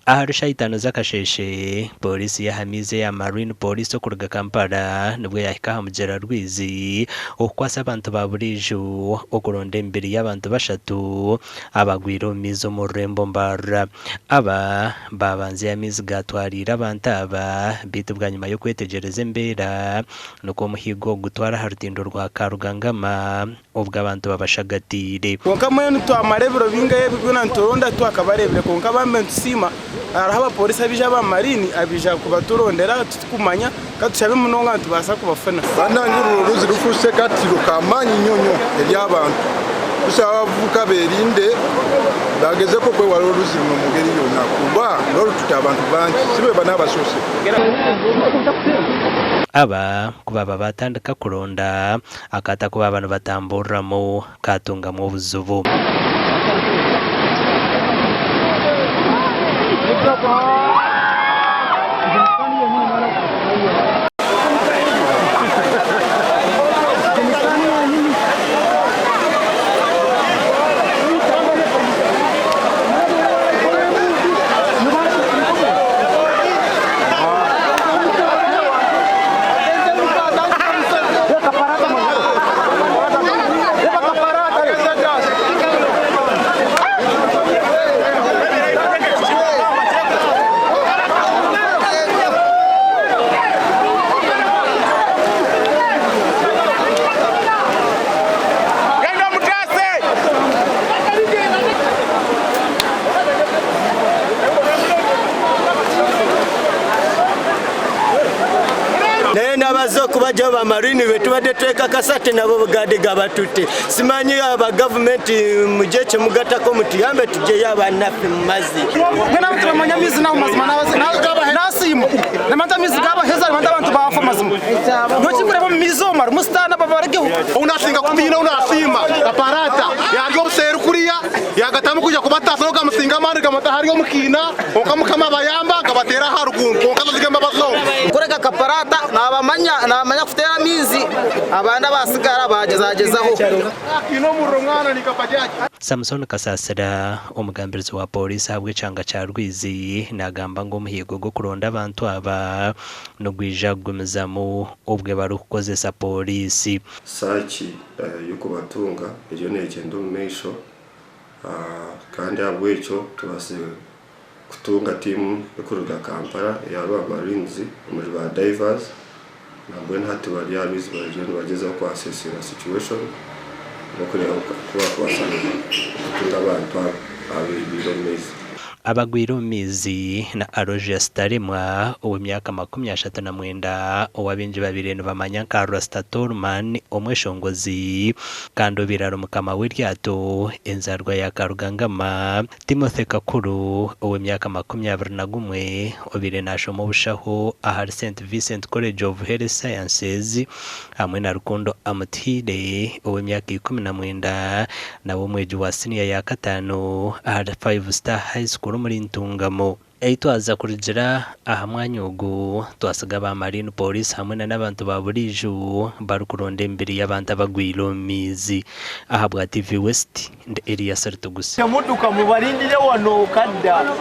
Ahari shaaha itaano z'akasheeshe, Pooriisi y'aha maizi eya Marine Police okuruga Kampala nibwo yaahika aha mugyera Rwizi okukwatsa abantu ba buriijo okuronda emibiri y'abantu bashatu abagwire omu maizi omu rurembo Mbarara. Aba baabanzire amaizi gaatwariire abantu aba beitu bwanyima y'okwetegyereza embeera nikwo omuhiigo ogu gutwara aha rutindo rwa Karugangama obwo abantu babashagatiire. Kwonka mbwenu twamara ebiro bingahi ebi byona nituronda titwakabareebire kwonka bambe nitusiima hariho abapoorisi abaija aba mariini abaija kubaturondera titurikumanya ka tushabe munonga nitubaasa kubafuna. Banange oru oruzi rufuuse katiro kamaani nnyo nnyo eri abantu. Tusaba abavubuka berinde bagezeku okwewala oruzi runo omungeri yona kuba norututa abantu bangi sibeba nabasose. Aba ku baba batandika kuronda Akaato aku baaba nibatamburiramu kaatungamu obuzibu. Naye nabaze okubagyaho ba marine betubadde twekakasa ate nabo bugade gabatutte simanyi aba gavumenti mugye kyemugatako mutuyambe tugyeyo abanaffe mu mazzi. Mbwenu abantu bamanya amaizi nago mazima nasiima namanya amaizi gabaheza namanya abantu bafa mazima nokikureba omu maizi omu harimu sitaani ababarugeho. Ou nasinga kutiina ou nasiima kaparata yarya obuseeri kuriya yagatamu kwija kubataasa no gamusinga amaani gamutaha ari omu kiina kwonka mukama abayamba gabateera aha rugundu kwonka zo embabazi zonka. Kureka kaparata nabamanya nabamanya kuteera amaizi abandi abasigara bagyezagyezaho. Kiine omuriro mwana ni kabajaji. Samson Kasasira, omugambirizi wa Pooriisi ahabw'ekyanga kya Rwizi nagamba ngu omuhiigo gw'okuronda abantu aba nigwija kugumizamu obwe barikukozesa Pooriisi. Saaki y'okubatunga eriyo neegyenda omu maisho kandi ahabw'ekyo tubaasize kutunga tiimu erikuruga Kampala eya ba Marines omuri ba Divers nambwenu hati bari aha rwizi bariyo nibagyezaho ku assessinga situation n'okureeba oku bakubaasa kutunga abantu abo ababaire omu maizi. Abagwire omu maizi na Aloysius Taremwa ow'emyaka 39 ou abaingi babaire nibamanya nka Rasta Tallman omweshongozi kandi obaire ari mukama w'eryato enzaarwa ya Karugangama, Timothy Kakuru ow'emyaka 21 obaire naashoma obushaho ahari St Vincent College of Health Sciences hamwe na Rukundo Amutuhaire ow'emyaka 19 nawe omwegi wa siniya ya kataano ahari Five Star High School omuri Ntungamo. Ei twaza kurugira aha mwanya ogu, twasiga aba Marine Police hamwe na n'abantu ba buriijo barikuronda emibiri y'abantu abagwire omu maizi. Ahabwa TV West, ndi Elias Rutuguse. Temuduka mubalindire wano kadda.